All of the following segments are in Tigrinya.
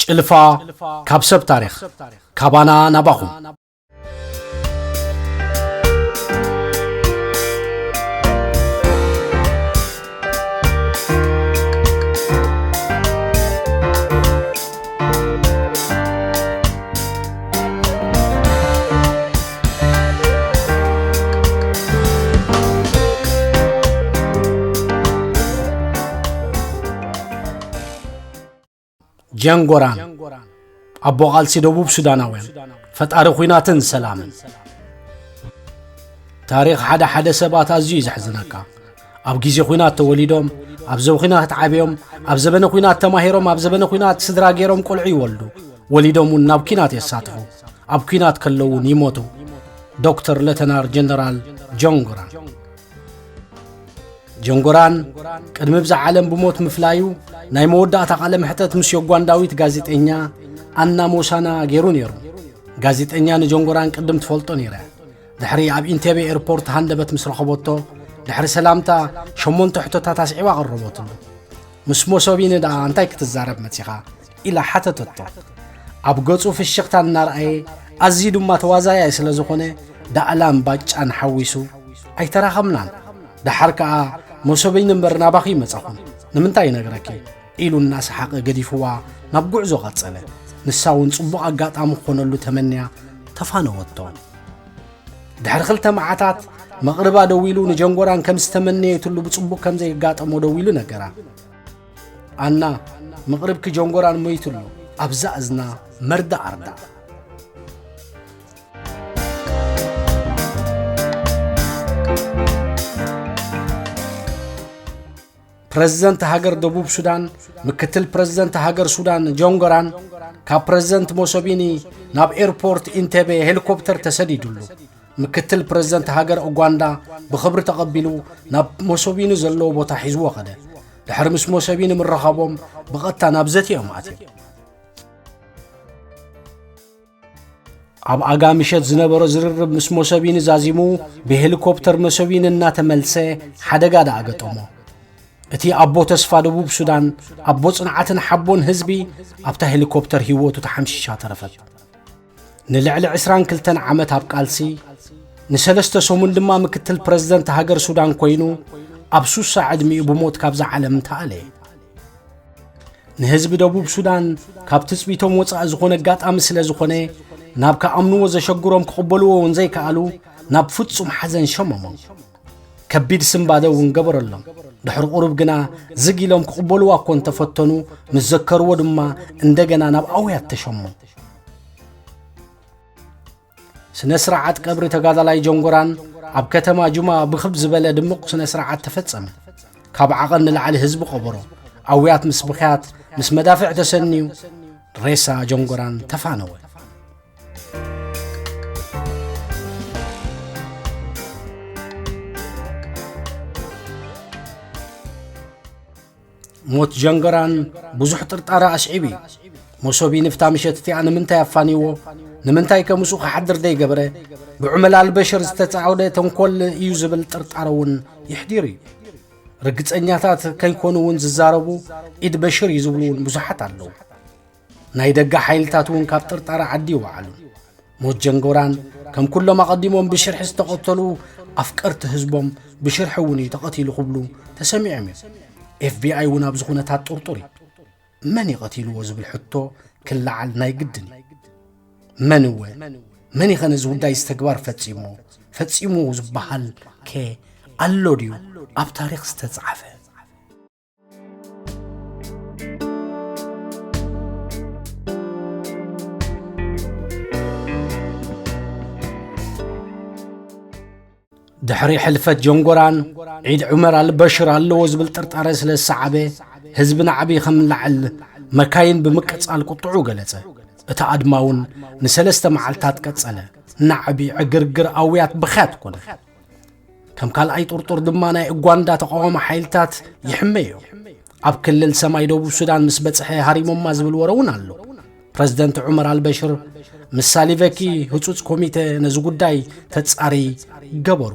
ጭልፋ ካብ ሰብ ታሪኽ፣ ካባና ናባኹም። ጀንጎራን፣ ኣቦ ቃልሲ ደቡብ ሱዳናውያን፣ ፈጣሪ ኹናትን ሰላምን። ታሪኽ ሓደ ሓደ ሰባት ኣዝዩ እዩ ዘሕዝነካ። ኣብ ግዜ ኹናት ተወሊዶም፣ ኣብ ዘበ ኹናት ዓብዮም፣ ኣብ ዘበነ ኹናት ተማሂሮም፣ ኣብ ዘበነ ኹናት ስድራ ገይሮም ቆልዑ ይወልዱ። ወሊዶም እውን ናብ ኲናት የሳትፉ። ኣብ ኲናት ከለዉ እውን ይሞቱ። ዶክተር ለተናር ጀነራል ጆን ጎራን። ጆን ጎራን ቅድሚ ብዛ ዓለም ብሞት ምፍላዩ ናይ መወዳእታ ቃለ መሕተት ምስ ዮጓንዳዊት ጋዜጠኛ ኣና ሞሳና ገይሩ ነይሩ። ጋዜጠኛ ንጆን ጎራን ቅድም ትፈልጦ ነይራ። ድሕሪ ኣብ ኢንቴቤ ኤርፖርት ሃንደበት ምስ ረኸበቶ፣ ድሕሪ ሰላምታ ሸሞንተ ሕቶታት ኣስዒባ ኣቐረበትሉ። ምስ ሞሶቢኒ ደኣ እንታይ ክትዛረብ መጺኻ? ኢላ ሓተተቶ። ኣብ ገጹ ፍሽኽታ እናረኣየ፣ ኣዝዩ ድማ ተዋዛያይ ስለ ዝኾነ፣ ዳእላን ባጫን ሓዊሱ ኣይተራኸብናን። ደሓር ከኣ ሞሶቢኒ እምበር ናባኺ ይመጻኹን። ንምንታይ ይነግረኪ? ኢሉ እናሰሓቐ ገዲፍዋ ናብ ጉዕዞ ቀጸለ። ንሳ እውን ጽቡቕ ኣጋጣሚ ክኾነሉ ተመንያ ተፋነወቶ። ድሕሪ ክልተ መዓታት መቕርባ ደዊሉ ንጀንጎራን ከም ዝተመነየትሉ ብጽቡቕ ከም ዘየጋጠሞ ደዊሉ ነገራ። ኣና፣ መቕርብኪ ጀንጎራን ሞይትሉ፣ ኣብዛ እዝና መርዳእ ኣርዳእ። ፕረዚደንት ሃገር ደቡብ ሱዳን፣ ምክትል ፕረዚደንት ሃገር ሱዳን ጆን ጎራን፣ ካብ ፕረዚደንት ሞሶቢኒ ናብ ኤርፖርት ኢንቴቤ ሄሊኮፕተር ተሰዲዱሉ። ምክትል ፕረዚደንት ሃገር ኡጋንዳ ብኽብሪ ተቐቢሉ ናብ ሞሶቢኒ ዘለዎ ቦታ ሒዝዎ ኸደ። ድሕሪ ምስ ሞሶቢኒ ምርኻቦም ብቐጥታ ናብ ዘትኦም ኣትዮም። ኣብ ኣጋ ምሸት ዝነበሮ ዝርርብ ምስ ሞሶቢኒ ዛዚሙ፣ ብሄሊኮፕተር ሞሶቢኒ እናተመልሰ ሓደጋ ደኣ ገጠሞ። እቲ ኣቦ ተስፋ ደቡብ ሱዳን፣ ኣቦ ጽንዓትን ሓቦን ህዝቢ፣ ኣብታ ሄሊኮፕተር ህይወቱ ተሓምሺሻ ተረፈት። ንልዕሊ ዕስራን ክልተን ዓመት ኣብ ቃልሲ፣ ንሰለስተ ሰሙን ድማ ምክትል ፕረዚደንት ሃገር ሱዳን ኮይኑ፣ ኣብ ሱሳ ዕድሚኡ ብሞት ካብዛ ዓለም ተኣለየ። ንህዝቢ ደቡብ ሱዳን ካብ ትጽቢቶም ወጻኢ ዝኾነ ኣጋጣሚ ስለ ዝኾነ፣ ናብ ክኣምንዎ ዘሸግሮም ክቕበልዎ እውን ዘይከኣሉ፣ ናብ ፍጹም ሓዘን ሸመሞም። ከቢድ ስንባደ እውን ገበረሎም። ድሕሪ ቁሩብ ግና ዝግ ኢሎም ክቕበልዋ እኮ እንተፈተኑ፣ ምስ ዘከርዎ ድማ እንደገና ናብ ኣውያት ተሸሙ። ስነ ስርዓት ቀብሪ ተጋዳላይ ጆንጎራን ኣብ ከተማ ጁማ ብኽብ ዝበለ ድሙቕ ስነ ስርዓት ተፈጸመ። ካብ ዓቐን ንላዕሊ ህዝቢ ቀበሮ። ኣውያት ምስ ብኽያት፣ ምስ መዳፍዕ ተሰንዩ፣ ሬሳ ጆንጎራን ተፋነወ። ሞት ጀንጎራን ብዙሕ ጥርጣረ ኣስዒቡ እዩ። ሞሶቢኒ ፍታ ምሸት እቲኣ ንምንታይ ኣፋንይዎ? ንምንታይ ከ ምስኡ ክሓድር ዘይገበረ? ብዑመር ኣልበሽር ዝተጻወደ ተንኮል እዩ ዝብል ጥርጣረ እውን የሕዲሩ እዩ። ርግጸኛታት ከይኮኑ እውን ዝዛረቡ፣ ኢድ በሽር እዩ ዝብሉ እውን ብዙሓት ኣለዉ። ናይ ደገ ሓይልታት እውን ካብ ጥርጣረ ዓዲ ይወዓሉ። ሞት ጀንጎራን፣ ከም ኩሎም ኣቐዲሞም ብሽርሒ ዝተቐተሉ ኣፍቀርቲ ህዝቦም፣ ብሽርሒ እውን እዩ ተቐቲሉ ክብሉ ተሰሚዖም እዮም። ኤፍ ቢ ኣይ እውን ኣብዚ ኩነታት ጥርጡር እዩ። መን እዩ ቀቲልዎ ዝብል ሕቶ ክለዓል ናይ ግድን እዩ። መን እወ፣ መን እዩ ከ ነዚ ጉዳይ እዚ ተግባር ፈጺሞ? ፈጺሙ ዝበሃል ከ ኣሎ ድዩ ኣብ ታሪኽ ዝተጻሕፈ? ድሕሪ ሕልፈት ጀንጎራን፣ ዒድ ዑመር ኣልበሽር ኣለዎ ዝብል ጥርጣረ ስለ ዝሰዓበ፣ ህዝቢ ናዕቢ ከም ላዕል መካይን ብምቅጻል ቁጥዑ ገለጸ። እቲ ኣድማ እውን ንሰለስተ መዓልታት ቀጸለ። ናዕቢ፣ ዕግርግር፣ ኣውያት ብኽያት ኮነ። ከም ካልኣይ ጥርጡር ድማ ናይ ኡጋንዳ ተቃዋሚ ሓይልታት ይሕመዮ። ኣብ ክልል ሰማይ ደቡብ ሱዳን ምስ በጽሐ ሃሪሞማ ዝብል ወረ እውን ኣሎ። ፕረዚደንት ዑመር ኣልበሽር ምስ ሳሊቨኪ ህጹጽ ኮሚተ ነዚ ጉዳይ ተጻሪ ገበሩ።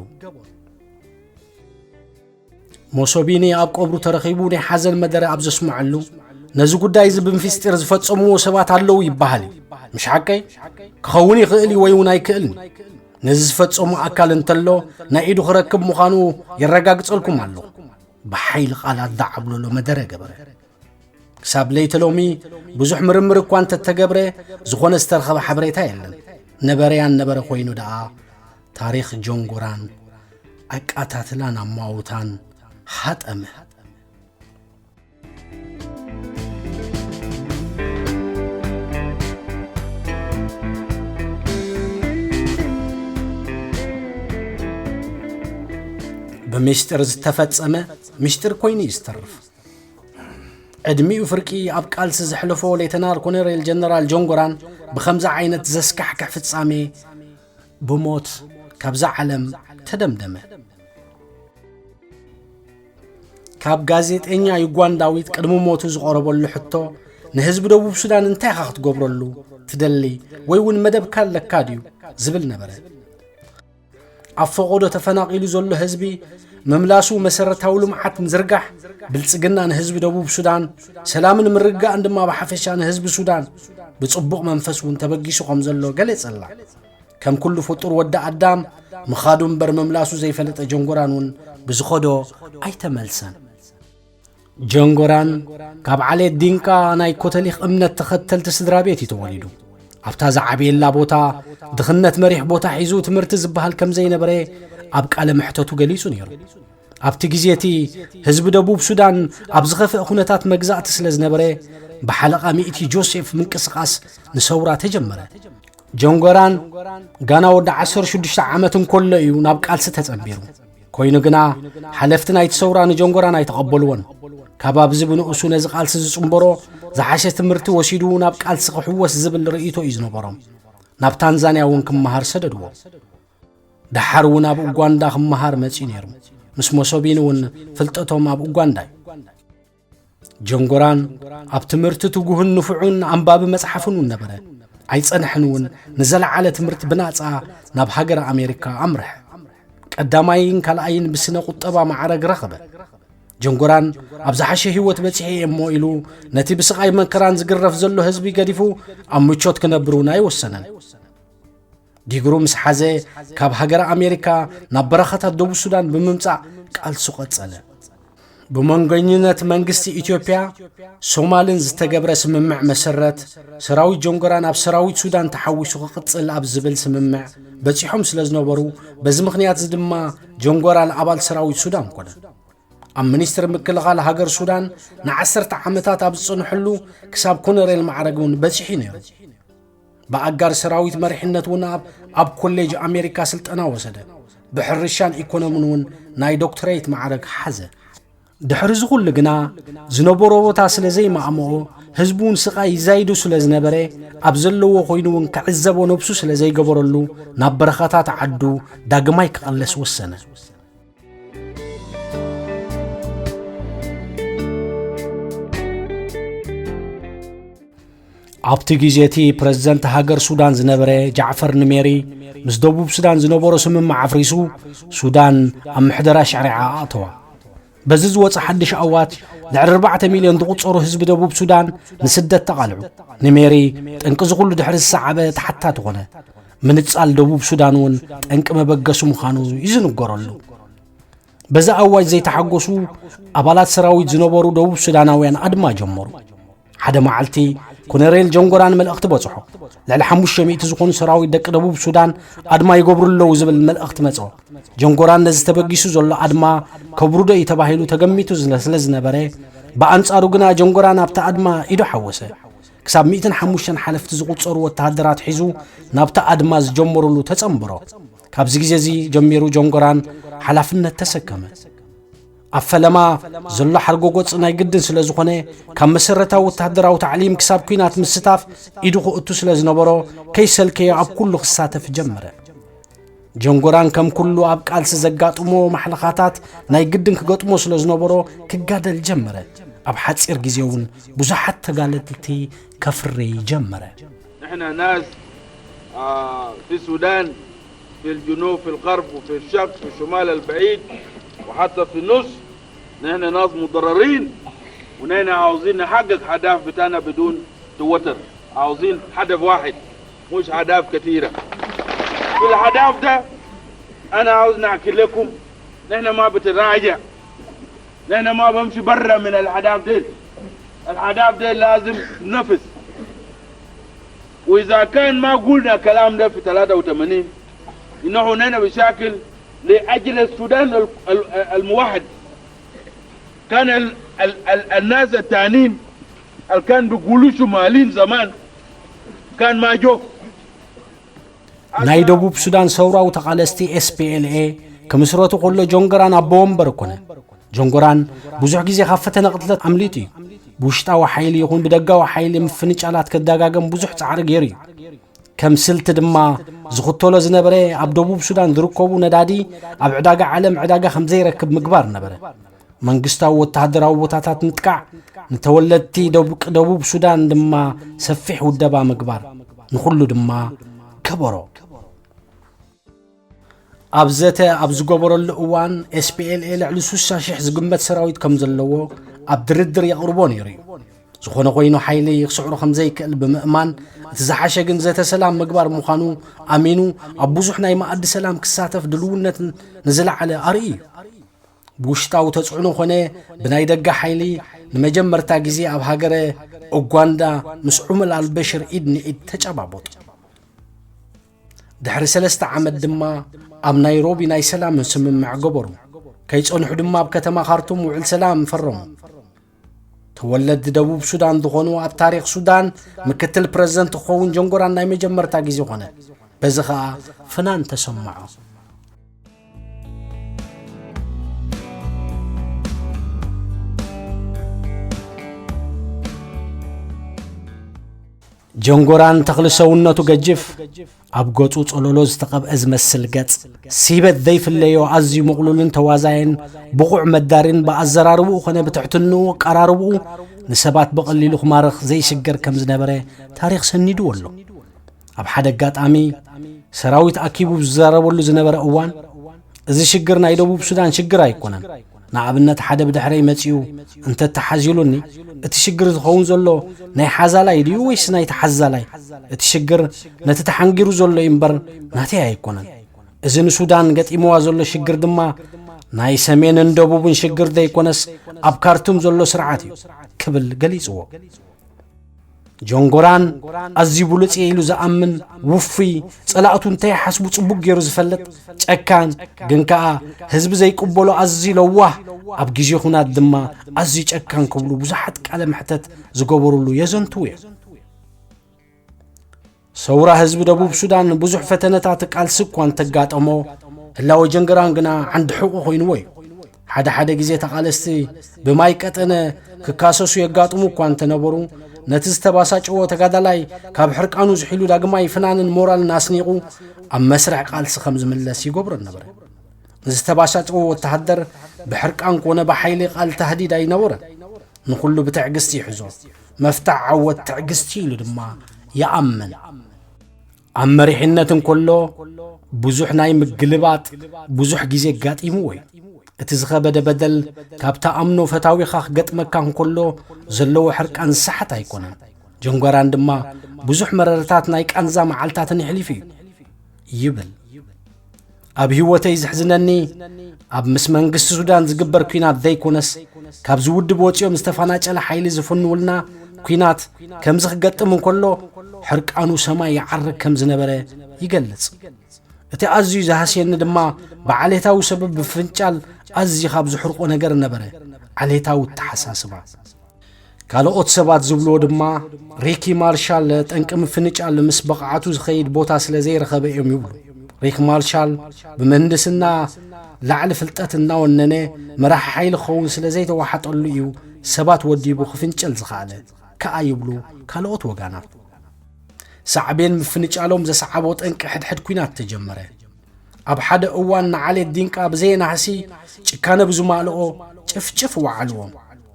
ሞሶቢኒ ኣብ ቀብሩ ተረኺቡ ናይ ሓዘን መደረ ኣብ ዘስምዐሉ፣ ነዚ ጉዳይ እዚ ብምስጢር ዝፈጸምዎ ሰባት ኣለዉ ይበሃል እዩ። ምሽ ሓቀይ? ክኸውን ይኽእል እዩ ወይ እውን ኣይክእልን። ነዚ ዝፈጸሙ ኣካል እንተሎ ናይ ኢዱ ክረክብ ምዃኑ የረጋግጸልኩም ኣለኹ። ብሓይሊ ቃላት ዝዓብለሎ መደረ ገበረ። ክሳብ ለይቲ ሎሚ ብዙሕ ምርምር እኳ እንተተገብረ ዝኾነ ዝተረኸበ ሓበሬታ የለን። ነበረ ያልነበረ ኮይኑ ደኣ ታሪኽ ጆንጎራን ኣቃታትላን ኣማውታን ሃጠመ። ብምስጢር ዝተፈጸመ ምስጢር ኮይኑ እዩ ዝተርፍ። ዕድሚኡ ፍርቂ ኣብ ቃልሲ ዘሕለፎ ሌተናል ኮነሬል ጀነራል ጆንጎራን ብኸምዚ ዓይነት ዘስካሕክሕ ፍጻሜ ብሞት ካብዛ ዓለም ተደምደመ። ካብ ጋዜጠኛ ዩጓንዳዊት ቅድሚ ሞቱ ዝቐረበሉ ሕቶ፣ ንህዝቢ ደቡብ ሱዳን እንታይ ኢኻ ክትገብረሉ ትደሊ ወይ እውን መደብካ ኣለካ ድዩ ዝብል ነበረ። ኣብ ፈቖዶ ተፈናቒሉ ዘሎ ህዝቢ ምምላሱ፣ መሰረታዊ ልምዓት ምዝርጋሕ፣ ብልጽግና ንህዝቢ ደቡብ ሱዳን፣ ሰላምን ምርግጋእን ድማ ብሓፈሻ ንህዝቢ ሱዳን ብጽቡቕ መንፈስ እውን ተበጊሱ ከም ዘሎ ገለጸላ። ከም ኩሉ ፍጡር ወዲ ኣዳም ምኻዱ እምበር ምምላሱ ዘይፈለጠ ጀንጎራን እውን ብዝኸዶ ኣይተመልሰን። ጀንጎራን ካብ ዓሌት ዲንቃ ናይ ኮተሊኽ እምነት ተኸተልቲ ስድራ ቤት እዩ ተወሊዱ። ኣብታ ዝዓበየላ ቦታ ድኽነት መሪሕ ቦታ ሒዙ ትምህርቲ ዝበሃል ከም ዘይነበረ ኣብ ቃለ መሕተቱ ገሊጹ ነይሩ። ኣብቲ ግዜ እቲ ህዝቢ ደቡብ ሱዳን ኣብ ዝኸፍአ ኩነታት መግዛእቲ ስለ ዝነበረ ብሓለቓ ሚእቲ ጆሴፍ ምንቅስቓስ ንሰውራ ተጀመረ። ጀንጎራን ጋና ወዲ ዓሰርተ ሽዱሽተ ዓመት እንከሎ እዩ ናብ ቃልሲ ተጸንቢሩ። ኮይኑ ግና ሓለፍቲ ናይቲ ሰውራ ንጀንጎራን ኣይተቐበልዎን። ካብ ኣብዚ ብንኡሱ ነዚ ቃልሲ ዝጽንበሮ ዝሓሸ ትምህርቲ ወሲዱ ናብ ቃልሲ ክሕወስ ዝብል ርእይቶ እዩ ዝነበሮም። ናብ ታንዛንያ እውን ክመሃር ሰደድዎ። ደሓር እውን ኣብ ኡጓንዳ ክመሃር መጺኡ ነይሩ። ምስ ሞሶቢኒ እውን ፍልጠቶም ኣብ ኡጓንዳ እዩ። ጀንጎራን ኣብ ትምህርቲ ትጉህን ንፉዑን ኣንባቢ መጽሓፍን እውን ነበረ። ኣይጸንሕን እውን ንዘለዓለ ትምህርቲ ብናጻ ናብ ሃገረ ኣሜሪካ ኣምርሐ። ቀዳማይን ካልኣይን ብስነ ቁጠባ ማዕረግ ረኸበ። ጀንጎራን ኣብ ዝሓሸ ህይወት በጺሐ እየ እሞ ኢሉ ነቲ ብስቓይ መከራን ዝግረፍ ዘሎ ህዝቢ ገዲፉ ኣብ ምቾት ክነብር እውን ኣይወሰነን። ዲግሩ ምስ ሓዘ ካብ ሃገረ ኣሜሪካ ናብ በረኻታት ደቡብ ሱዳን ብምምጻእ ቃልሱ ቀጸለ። ብመንጎኝነት መንግስቲ ኢትዮጵያ ሶማልን ዝተገብረ ስምምዕ መሰረት ሰራዊት ጀንጎራን ኣብ ሰራዊት ሱዳን ተሓዊሱ ክቕጽል ኣብ ዝብል ስምምዕ በጺሖም ስለ ዝነበሩ በዚ ምኽንያት እዚ ድማ ጀንጎራን ኣባል ሰራዊት ሱዳን ኮነ። ኣብ ሚኒስትሪ ምክልኻል ሃገር ሱዳን ንዓሰርተ ዓመታት ኣብ ዝጸንሐሉ ክሳብ ኮነሬል ማዕረግ እውን በጺሑ ነይሩ። ብኣጋር ሰራዊት መሪሕነት እውን ኣብ ኣብ ኮሌጅ ኣሜሪካ ስልጠና ወሰደ። ብሕርሻን ኢኮኖምን እውን ናይ ዶክትሬት ማዕረግ ሓዘ። ድሕሪ እዚ ኩሉ ግና ዝነበሮ ቦታ ስለ ዘይማእምኦ ህዝቡ እውን ስቓይ ይዛይዱ ስለ ዝነበረ ኣብ ዘለዎ ኮይኑ እውን ክዕዘቦ ነብሱ ስለ ዘይገበረሉ ናብ በረኻታት ዓዱ ዳግማይ ክቕለስ ወሰነ። ኣብቲ ግዜ እቲ ፕረዚደንት ሃገር ሱዳን ዝነበረ ጃዕፈር ንሜሪ ምስ ደቡብ ሱዳን ዝነበሮ ስምምዕ ኣፍሪሱ ሱዳን ኣብ ምሕደራ ሸሪዓ ኣእተዋ። በዚ ዝወጸ ሓድሽ ኣዋጅ ልዕሊ ኣርባዕተ ሚልዮን ዝቑጸሩ ህዝቢ ደቡብ ሱዳን ንስደት ተቓልዑ። ንሜሪ ጠንቂ እዚ ኩሉ ድሕሪ ዝሰዓበ ተሓታቲ ኮነ። ምንጻል ደቡብ ሱዳን እውን ጠንቂ መበገሲ ምዃኑ እዩ ዝንገረሉ። በዚ ኣዋጅ ዘይተሓጎሱ ኣባላት ሰራዊት ዝነበሩ ደቡብ ሱዳናውያን ኣድማ ጀመሩ። ሓደ መዓልቲ ኮነሬል ጀንጎራን መልእኽቲ በጽሖ። ልዕሊ ሓሙሽተ ሚእቲ ዝኾኑ ሰራዊት ደቂ ደቡብ ሱዳን ኣድማ ይገብሩ ኣለዉ ዝብል መልእኽቲ መጽኦ። ጀንጎራን ነዚ ተበጊሱ ዘሎ ኣድማ ከብርዶ እዩ ተባሂሉ ተገሚቱ ዝነ- ስለ ዝነበረ፣ ብኣንጻሩ ግና ጀንጎራን ኣብቲ ኣድማ ኢዱ ሓወሰ። ክሳብ ሚእትን ሓሙሽተን ሓለፍቲ ዝቑጸሩ ወተሃደራት ሒዙ ናብቲ ኣድማ ዝጀመሩሉ ተጸንብሮ። ካብዚ ግዜ እዚ ጀሚሩ ጀንጎራን ሓላፍነት ተሰከመ። ኣብ ፈለማ ዘሎ ሓርጎ ጎጽ ናይ ግድን ስለ ዝኾነ፣ ካብ መሰረታዊ ወተሃደራዊ ታዕሊም ክሳብ ኲናት ምስታፍ ኢዱ ክእቱ ስለ ዝነበሮ፣ ከይሰልከየ ኣብ ኩሉ ክሳተፍ ጀመረ። ጀንጎራን ከም ኩሉ ኣብ ቃልሲ ዘጋጥሞ ማሕለኻታት ናይ ግድን ክገጥሞ ስለ ዝነበሮ ክጋደል ጀመረ። ኣብ ሓጺር ግዜ እውን ብዙሓት ተጋደልቲ ከፍሪ ጀመረ። نحن ناس، آه، في السودان، في الجنوب، في الغرب، وفي الشرق، في الشمال البعيد، وحتى في النص، نحن ناس مضررين. ونحن عاوزين نحقق هدف بتاعنا بدون توتر. عاوزين هدف واحد، مش أهداف كتيرة. في الهدف ده أنا عاوز نحكي لكم، نحن ما بتراجع، نحن ما بمشي برا من الهدف ده. الهدف ده لازم نفذ. وإذا كان ما قلنا كلام ده في ثلاثة وثمانين، إنه نحن بشكل لأجل السودان ال-، ال-، الموحد. كان ال-، ال-، ال-، الناس التانيين اللي كان بيقولوا شمالين زمان كان ما جو. ናይ ደቡብ ሱዳን ሰውራዊ ተቓለስቲ S P L A ክምስረቱ ከሎ ጆንጎራን ኣቦ ወንበር ኮነ። ጆንጎራን ብዙሕ ግዜ ካብ ፈተነ ቅትለት ኣምሊጡ እዩ። ብውሽጣዊ ሓይሊ ይኹን ብደጋዊ ሓይሊ ምፍንጫላት ከዳጋገም ብዙሕ ጻዕሪ ገይሩ እዩ። ከም ስልቲ ድማ ዝኽተሎ ዝነበረ ኣብ ደቡብ ሱዳን ዝርከቡ ነዳዲ ኣብ ዕዳጋ ዓለም ዕዳጋ ከም ዘይረክብ ምግባር ነበረ። መንግስታዊ ወተሃደራዊ ቦታታት ምጥቃዕ፣ ንተወለድቲ ደቡብ ሱዳን ድማ ሰፊሕ ውደባ ምግባር፣ ንኹሉ ድማ ከበሮ። ኣብ ዘተ ኣብ ዝገበረሉ እዋን S P L A ልዕሊ ስሳ ሽሕ ዝግመት ሰራዊት ከም ዘለዎ ኣብ ድርድር የቕርቦ ነይሩ እዩ። ዝኾነ ኮይኑ ሓይሊ ክስዕሮ ከም ዘይክእል ብምእማን፣ እቲ ዝሓሸ ግን ዘተ ሰላም ምግባር ምዃኑ ኣሚኑ ኣብ ብዙሕ ናይ መኣዲ ሰላም ክሳተፍ ድልውነት ንዝለዓለ ኣርእዩ እዩ። ብውሽጣዊ ተጽዕኖ ኾነ ብናይ ደገ ሓይሊ ንመጀመርታ ግዜ ኣብ ሃገረ ኡጋንዳ ምስ ዑመር ኣልበሽር ኢድ ንኢድ ተጨባበጡ። ድሕሪ ሰለስተ ዓመት ድማ ኣብ ናይሮቢ ናይ ሰላም ስምምዕ ገበሩ። ከይጸንሑ ድማ ኣብ ከተማ ካርቱም ውዕል ሰላም ፈረሙ። ተወለድቲ ደቡብ ሱዳን ዝኾኑ ኣብ ታሪኽ ሱዳን ምክትል ፕረዚደንት ክኸውን ጀንጎራን ናይ መጀመርታ ግዜ ኾነ። በዚ ኸኣ ፍናን ተሰምዖ። ጀንጎራን ተኽሊ ሰውነቱ ገጅፍ፣ ኣብ ገጹ ጸለሎ ዝተቐብአ ዝመስል ገጽ፣ ሲበት ዘይፍለዮ ኣዝዩ ምቕሉልን ተዋዛይን፣ ብቑዕ መዳሪን ብኣዘራርብኡ ኾነ ብትሕትንኡ ኣቀራርብኡ ንሰባት ብቐሊሉ ክማርኽ ዘይስገር ከም ዝነበረ ታሪኽ ሰኒድዎ ኣሎ። ኣብ ሓደ ኣጋጣሚ ሰራዊት ኣኪቡ ዝዛረበሉ ዝነበረ እዋን፣ እዚ ሽግር ናይ ደቡብ ሱዳን ሽግር ኣይኮነን። ንኣብነት ሓደ ብድሕረይ መጺኡ እንተተሓዚሉኒ፣ እቲ ሽግር ዝኸውን ዘሎ ናይ ሓዛላይ ድዩ ወይስ ናይ ተሓዛላይ? እቲ ሽግር ነቲ ተሓንጊሩ ዘሎ እዩ እምበር ናተይ ኣይኮነን። እዚ ንሱዳን ገጢምዋ ዘሎ ሽግር ድማ ናይ ሰሜንን ደቡብን ሽግር ዘይኮነስ ኣብ ካርቱም ዘሎ ስርዓት እዩ ክብል ገሊጽዎ። ጆንጎራን ኣዝዩ ብሉጽ እየ ኢሉ ዝኣምን፣ ውፉይ፣ ጸላእቱ እንታይ ይሓስቡ ጽቡቕ ገይሩ ዝፈልጥ፣ ጨካን፣ ግን ከኣ ህዝቢ ዘይቅበሎ ኣዝዩ ለዋህ፣ ኣብ ግዜ ኹናት ድማ ኣዝዩ ጨካን ክብሉ ብዙሓት ቃለ መሕተት ዝገበሩሉ የዘንትዉ እዮም። ሰውራ ህዝቢ ደቡብ ሱዳን ብዙሕ ፈተነታት ቃልሲ እኳ እንተጋጠሞ፣ ህላወ ጀንጎራን ግና ዓንዲ ሕቖ ኮይንዎ እዩ። ሓደ ሓደ ግዜ ተቓለስቲ ብማይ ቀጠነ ክካሰሱ የጋጥሙ እኳ እንተነበሩ፣ ነቲ ዝተባሳጨዎ ተጋዳላይ ካብ ሕርቃኑ ዝሒሉ ዳግማይ ፍናንን ሞራልን ኣስኒቑ ኣብ መስርሕ ቃልሲ ከም ዝምለስ ይገብሮ ነበረ። ንዝተባሳጨዎ ወተሃደር ብሕርቃን ኮነ ብሓይሊ ቃል ታህዲድ ኣይነበረን። ንኹሉ ብትዕግስቲ ይሕዞ። መፍትሕ ዓወት ትዕግስቲ ኢሉ ድማ ይኣምን። ኣብ መሪሕነት እንከሎ ብዙሕ ናይ ምግልባጥ ብዙሕ ግዜ ኣጋጢምዎ እዩ። እቲ ዝኸበደ በደል ካብ ተኣምኖ ፈታዊኻ ክገጥመካ እንከሎ ዘለዎ ሕርቃን ዝሰሓት ኣይኮነን። ጀንጓራን ድማ ብዙሕ መረረታት ናይ ቃንዛ መዓልታትን የሕሊፉ እዩ ይብል። ኣብ ህይወተይ ዘሕዝነኒ ኣብ ምስ መንግስቲ ሱዳን ዝግበር ኲናት ዘይኮነስ ካብዚ ውድብ ወጺኦም ዝተፈናጨለ ሓይሊ ዝፍንውልና ኲናት ከምዚ ክገጥም እንከሎ ሕርቃኑ ሰማይ ይዓርግ ከም ዝነበረ ይገልጽ። እቲ ኣዝዩ ዝሃስየኒ ድማ ብዓሌታዊ ሰበብ ብፍንጫል ኣዝዩ ካብ ዝሕርቆ ነገር ነበረ፣ ዓሌታዊ ኣተሓሳስባ። ካልኦት ሰባት ዝብልዎ ድማ ሪኪ ማርሻል ጠንቂ ምፍንጫል ምስ ብቕዓቱ ዝኸይድ ቦታ ስለ ዘይረኸበ እዮም ይብሉ። ሪክ ማርሻል ብምህንድስና ላዕሊ ፍልጠት እናወነነ መራሒ ሓይሊ ክኸውን ስለ ዘይተዋሓጠሉ እዩ ሰባት ወዲቡ ክፍንጨል ዝኸኣለ ከኣ ይብሉ ካልኦት ወጋናት። ሳዕቤን ምፍንጫሎም ዘስዓቦ ጠንቂ ሕድሕድ ኲናት ተጀመረ። ኣብ ሓደ እዋን ንዓሌት ዲንቃ ብዘየናህሲ ጭካነ ብዝማልኦ ጭፍጭፍ ወዓልዎም።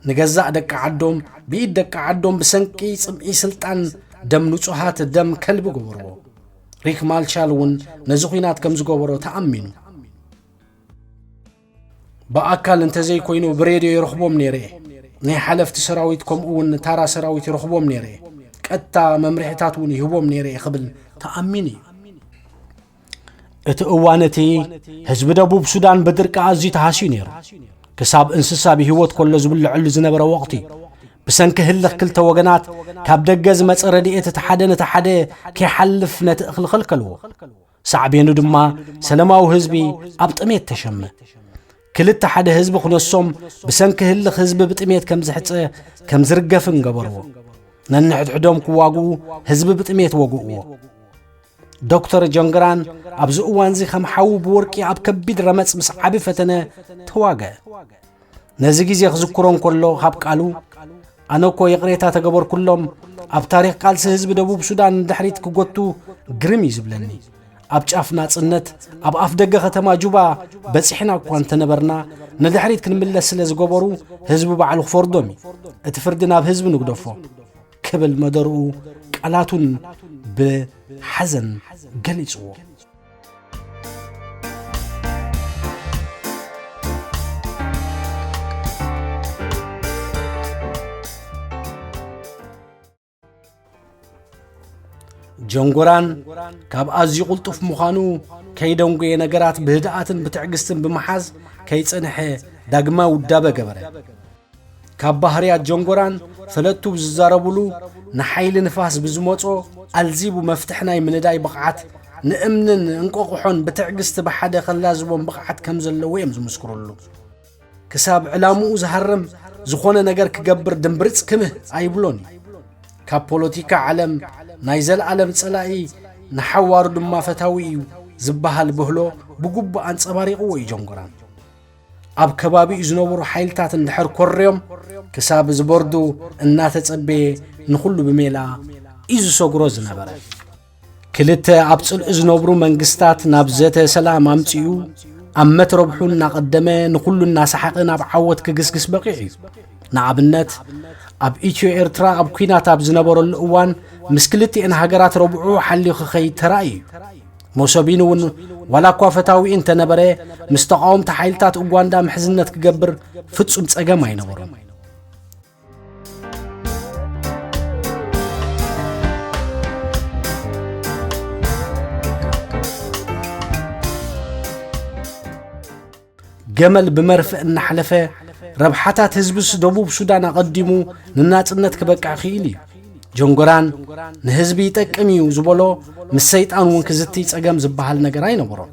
ንገዛእ ደቂ ዓዶም ብኢድ ደቂ ዓዶም ብሰንቂ ጽምኢ ስልጣን ደም ንጹሃት ደም ከልቢ ገበርዎ። ሪክ ማርሻል እውን ነዚ ኲናት ከም ዝገበሮ ተኣሚኑ። ብኣካል እንተዘይኮይኑ ብሬድዮ ይረኽቦም ነይረ እየ። ናይ ሓለፍቲ ሰራዊት ከምኡ እውን ታራ ሰራዊት ይረኽቦም ነይረ እየ። ቀጥታ መምርሒታት እውን ይህቦም ነይረ እየ ክብል ተኣሚኑ እዩ። እቲ እዋን እቲ ህዝቢ ደቡብ ሱዳን ብድርቂ ኣዝዩ ተሃስዩ ነይሩ። ክሳብ እንስሳ ብህይወት ከሎ ዝብልዐሉ ዝነበረ ወቕቲ፣ ብሰንኪ ህልኽ ክልተ ወገናት ካብ ደገ ዝመጸ ረድኤት እቲ ሓደ ነቲ ሓደ ከይሓልፍ ነቲ እኽሊ ከልከልዎ። ሳዕቤኑ ድማ ሰለማዊ ህዝቢ ኣብ ጥሜት ተሸመ። ክልተ ሓደ ህዝቢ ክነሶም ብሰንኪ ህልኽ ህዝቢ ብጥሜት ከም ዝሕጸ ከም ዝርገፍን ገበርዎ። ነንሕድሕዶም ክዋግኡ ህዝቢ ብጥሜት ወግእዎ። ዶክተር ጆንግራን ኣብዚ እዋንዚ ከም ሓዊ ብወርቂ ኣብ ከቢድ ረመጽ ምስ ዓቢ ፈተነ ተዋግአ። ነዚ ግዜ ክዝክሮ እንከሎ ካብ ቃሉ፣ "ኣነ እኮ ይቕሬታ ተገበርኩሎም፣ ኣብ ታሪኽ ቃልሲ ህዝቢ ደቡብ ሱዳን ንድሕሪት ክጎቱ ግርም እዩ ዝብለኒ። ኣብ ጫፍ ናጽነት፣ ኣብ ኣፍ ደገ ከተማ ጁባ በጺሕና እኳ እንተነበርና፣ ንድሕሪት ክንምለስ ስለ ዝገበሩ፣ ህዝቢ ባዕሉ ክፈርዶም እዩ። እቲ ፍርዲ ናብ ህዝቢ ንግደፎ" ክብል መደርኡ ቃላቱን ብሓዘን ገሊጽዎ። ጀንጎራን ካብ ኣዝዩ ቅልጡፍ ምዃኑ ከይደንጎየ ነገራት ብህድኣትን ብትዕግስትን ብምሓዝ ከይጸንሐ ዳግማይ ውዳበ ገበረ። ካብ ባህርያት ጀንጎራን ፈለጥቱ ብዝዛረቡሉ ንሓይሊ ንፋስ ብዝመጾ ኣልዚቡ መፍትሕ ናይ ምንዳይ ብቕዓት ንእምንን እንቆቕሖን ብትዕግስቲ ብሓደ ከላዝቦም ብቕዓት ከም ዘለዎ እዮም ዝምስክሩሉ። ክሳብ ዕላምኡ ዝሃርም ዝኾነ ነገር ክገብር ድምብርጽ ክምህ ኣይብሎን እዩ። ካብ ፖለቲካ ዓለም ናይ ዘለኣለም ጸላኢ ንሓዋሩ ድማ ፈታዊ እዩ ዝበሃል ብህሎ ብግቡእ ኣንጸባሪቕዎ እዩ ጀንጎራን። ኣብ ከባቢኡ ዝነበሩ ሓይልታት እንድሕር ኮርዮም ክሳብ ዝበርዱ እናተጸበየ ንኹሉ ብሜላ እዩ ዝሰግሮ ዝነበረ። ክልተ ኣብ ጽልኢ ዝነብሩ መንግስታት ናብ ዘተ ሰላም ኣምጺኡ ኣብ መትረብሑ እናቐደመ ንኹሉ እናሰሓቐ ናብ ዓወት ክግስግስ በቒዑ እዩ። ንኣብነት ኣብ ኢትዮ ኤርትራ ኣብ ኲናት ኣብ ዝነበረሉ እዋን ምስ ክልቲኤን ሃገራት ረብዑ ሓልዩ ክኸይድ ተራእዩ እዩ። ሞሶቢኒ እውን ዋላ እኳ ፈታዊኡ እንተነበረ ምስ ተቓወምቲ ሓይልታት ኡጋንዳ ምሕዝነት ክገብር ፍጹም ጸገም ኣይነበሮን። ገመል ብመርፍእ እናሕለፈ ረብሓታት ህዝብስ ደቡብ ሱዳን ኣቐዲሙ ንናጽነት ክበቅዕ ክኢሉ እዩ። ጀንጎራን ንህዝቢ ይጠቅም እዩ ዝበሎ ምስ ሰይጣን እውን ክዝቲ ጸገም ዝበሃል ነገር ኣይነበሮን።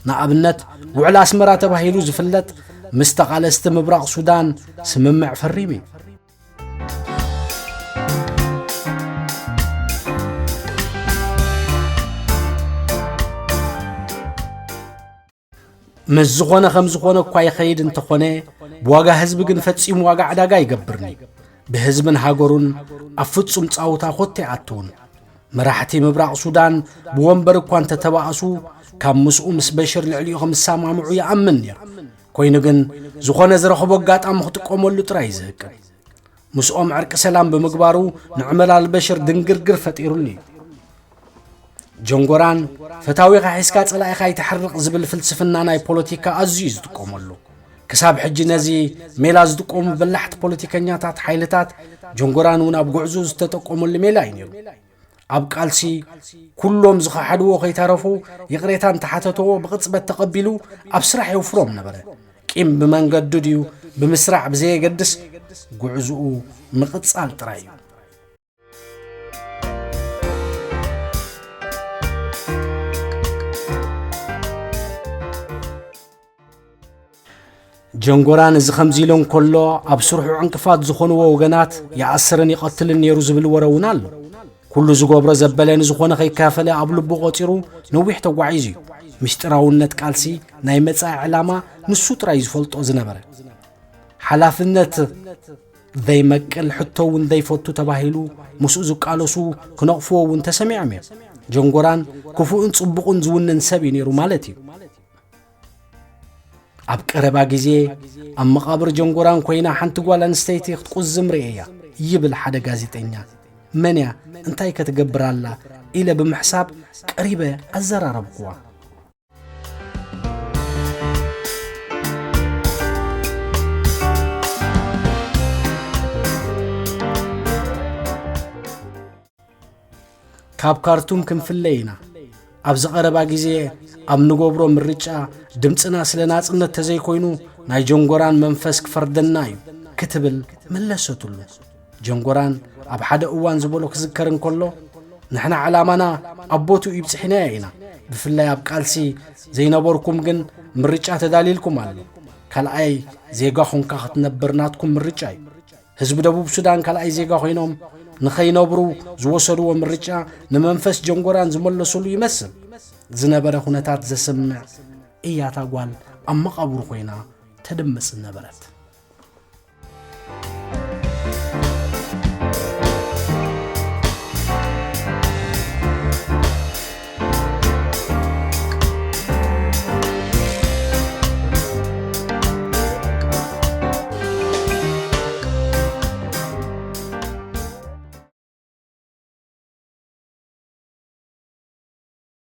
ንኣብነት ውዕል ኣስመራ ተባሂሉ ዝፍለጥ ምስ ተቓለስቲ ምብራቕ ሱዳን ስምምዕ ፈሪሙ እዩ። ምስ ዝኾነ ከም ዝኾነ እኳ ይኸይድ እንተኾነ ብዋጋ ህዝቢ ግን ፈጺሙ ዋጋ ዕዳጋ ኣይገብርን እዩ። ብህዝብን ሃገሩን ኣብ ፍጹም ጻውታ ኮቴ ኣትውን። መራሕቲ ምብራቕ ሱዳን ብወንበር እኳ እንተተባእሱ ካብ ምስኡ ምስ በሽር ልዕሊኡ ከም ዝሰማምዑ ይኣምን ነይሩ። ኮይኑ ግን ዝኾነ ዝረኽቦ ኣጋጣሚ ክጥቀመሉ ጥራይ እዩ ዝህቅን። ምስኦም ዕርቂ ሰላም ብምግባሩ ንዕመል ኣልበሽር ድንግርግር ፈጢሩሉ እዩ። ጀንጎራን ፈታዊኻ ሒዝካ ጸላኢኻ ይተሕርቕ ዝብል ፍልስፍና ናይ ፖለቲካ ኣዝዩ እዩ ዝጥቀመሉ። ክሳብ ሕጂ ነዚ ሜላ ዝጥቀሙ በላሕቲ ፖለቲከኛታት ሓይልታት ጀንጎራን እውን ኣብ ጉዕዞ ዝተጠቀመሉ ሜላ እዩ ነይሩ። ኣብ ቃልሲ ኩሎም ዝኸሓድዎ ከይተረፉ ይቕሬታ እንተሓተተዎ ብቕጽበት ተቐቢሉ ኣብ ስራሕ የውፍሮም ነበረ። ቂም ብመንገዱ ድዩ ብምስራዕ ብዘየገድስ ጉዕዝኡ ምቕጻል ጥራይ እዩ። ጀንጎራን እዚ ከምዚ ኢሎ እንከሎ ኣብ ስርሑ ዕንቅፋት ዝኾንዎ ወገናት ይኣስርን ይቐትልን ነይሩ ዝብል ወረ እውን ኣሎ። ኩሉ ዝገብሮ ዘበለ ንዝኾነ ከይካፈለ ኣብ ልቡ ቆጺሩ ነዊሕ ተጓዒዙ እዩ። ምስጢራውነት ቃልሲ ናይ መጻኢ ዕላማ ንሱ ጥራይ ዝፈልጦ ዝነበረ። ሓላፍነት ዘይመቅል ሕቶ እውን ዘይፈቱ ተባሂሉ ምስኡ ዝቃለሱ ክነቕፍዎ እውን ተሰሚዖም እዮም። ጀንጎራን ክፉእን ጽቡቕን ዝውንን ሰብ እዩ ነይሩ ማለት እዩ። ኣብ ቀረባ ግዜ ኣብ መቓብር ጀንጎራን ኮይና ሓንቲ ጓል ኣንስተይቲ ክትቁዝም ርእየያ ይብል ሓደ ጋዜጠኛ። መን እያ? እንታይ ከ ትገብር ኣላ? ኢለ ብምሕሳብ ቀሪበ ኣዘራረብኩዋ። ካብ ካርቱም ክንፍለ ኢና። ኣብዚ ቀረባ ግዜ ኣብ ንገብሮ ምርጫ ድምፅና ስለ ናፅነት ተዘይኮይኑ ናይ ጀንጎራን መንፈስ ክፈርደና እዩ ክትብል መለሰትሉ። ጀንጎራን ኣብ ሓደ እዋን ዝበሎ ክዝከር እንከሎ፣ ንሕና ዕላማና ኣብ ቦትኡ ይብፅሕናዮ ኢና። ብፍላይ ኣብ ቃልሲ ዘይነበርኩም ግን ምርጫ ተዳልይልኩም ኣሎ። ካልኣይ ዜጋ ኾንካ ክትነብር ናትኩም ምርጫ እዩ። ህዝቢ ደቡብ ሱዳን ካልኣይ ዜጋ ኮይኖም ንኸይነብሩ ዝወሰድዎ ምርጫ ንመንፈስ ጀንጎራን ዝመለሰሉ ይመስል። ዝነበረ ኩነታት ዘስምዕ እያ እታ ጓል ኣብ መቓብሩ ኮይና ተደምጽ ነበረት።